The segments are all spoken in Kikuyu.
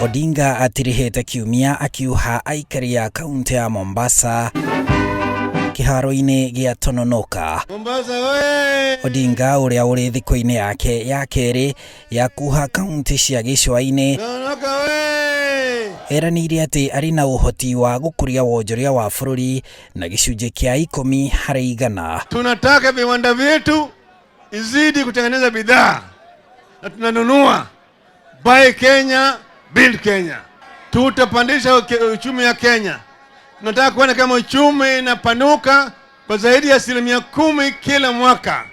Odinga atirihĩte kiumia akiuha aikari a kaunti ya Mombasa kĩharo-inĩ gĩa Tononoka. Mombasa oye! Odinga ũrĩa ũrĩ thikũ-inĩ yake ya kerĩ ya kuha kaunti cia gĩcũa-inĩ Tononoka oye! eranĩire atĩ arĩ na ũhoti wa gũkũria wonjoria wa bũrũri na gĩcunjĩ kĩa 10%. Tunataka viwanda vyetu izidi kutengeneza bidhaa na tunanunua. Buy Kenya, build Kenya. Tutapandisha uchumi ya Kenya. Tunataka kuona kama uchumi inapanuka kwa zaidi ya 10% kila mwaka.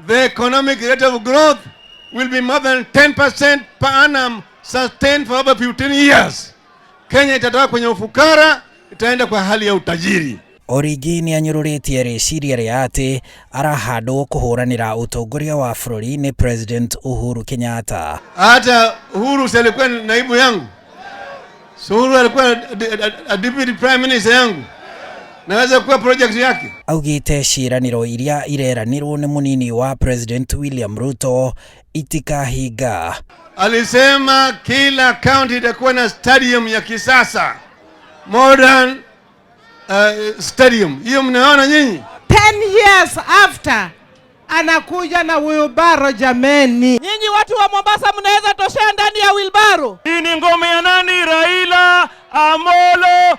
The economic rate of growth will be more than 10% per annum sustained for over 15 years. Kenya itatoka kwenye ufukara itaenda kwa hali ya utajiri. O rĩngĩ nĩ anyũrũrĩtie rĩciria rĩa atĩ arahandwo kũhũranĩra ũtongoria wa bũrũri nĩ President Uhuru Kenyatta. Hata Uhuru si alikuwa naibu yangu? Si Uhuru alikuwa a deputy prime minister yangu? Naweza kuwa project yake. Augĩte ciĩranĩro iria ireranĩrwo nĩ mũnini wa President William Ruto itikahinga. Alisema kila county itakuwa na stadium ya kisasa, modern stadium. Hiyo mnaona nyinyi? 10 years after anakuja na wheelbarrow jameni. Nyinyi watu wa Mombasa mnaweza toshea ndani ya wheelbarrow. Hii ni ngome ya nani? Raila Amolo.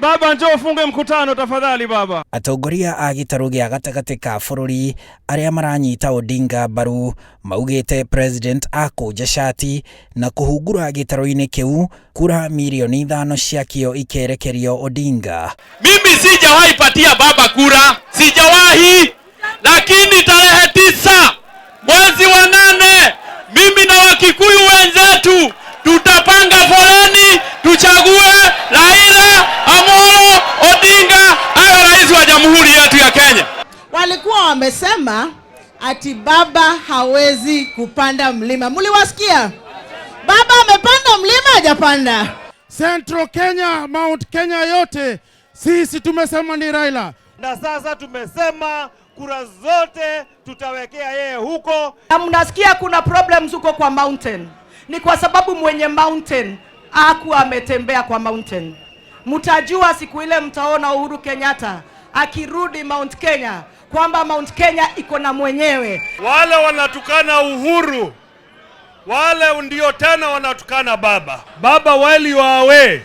Baba, njoo ufunge mkutano tafadhali baba. Atongoria a gĩtarũ gĩa gatagatĩ ka bũrũri arĩa maranyita Odinga mbaru maugĩte President akũnja cati na kũhungura gĩtarũ-inĩ kĩu kura mirioni 5 ciakĩo ikerekerio Odinga. Mimi sijawahi patia baba kura, sijawahi, lakini tarehe 9 mwezi wa 8 mimi na Wakikuyu wenzetu tutapanga foleni tuchague Raila Amolo Odinga awe rais wa jamhuri yetu ya Kenya. Walikuwa wamesema ati baba hawezi kupanda mlima. Mliwasikia? Baba amepanda mlima, hajapanda? Central Kenya, Mount Kenya yote sisi tumesema ni Raila. Na sasa tumesema kura zote tutawekea yeye huko. Na mnasikia kuna problems huko kwa mountain. Ni kwa sababu mwenye mountain hakuwa ametembea kwa mountain. Mtajua siku ile mtaona Uhuru Kenyatta akirudi Mount Kenya kwamba Mount Kenya iko na mwenyewe. Wale wanatukana Uhuru, wale ndio tena wanatukana baba. Baba, while you are away,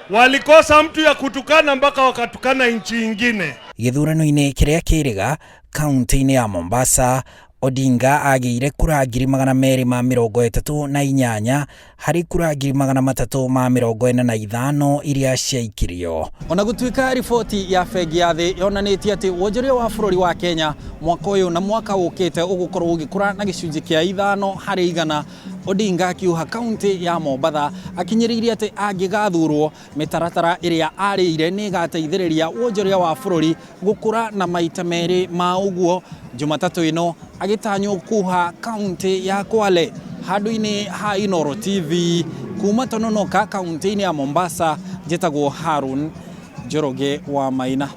walikosa mtu ya kutukana mpaka wakatukana nchi nyingine. Gĩthurano-inĩ kĩrĩa kĩrĩga kaunti-inĩ ya Mombasa, Odinga agĩire kura 238,000 harĩ kura 345,000 iria ciaikirio. Ona gũtuĩka riboti ya bengi ya thĩ yonanĩtie atĩ wonjoria wa bũrũri wa Kenya mwaka ũyũ na mwaka ũkĩte ũgũkorwo ũgĩkũra na gĩcunjĩ kĩa 5%, Odinga akiuha kaunti ya Mombatha akinyĩrĩirie atĩ angĩgathurwo mĩtaratara ĩrĩa arĩire nĩ ĩgateithĩrĩria wonjoria wa bũrũri gũkũra na maita merĩ ma ũguo. Jumatatũ ĩno agĩtanywo kuha kaunti ya Kwale handũ-inĩ ha Inooro TV kuma Tononoka kaunti-inĩ ya Mombasa. Njĩtagwo Harun Njoroge wa Maina.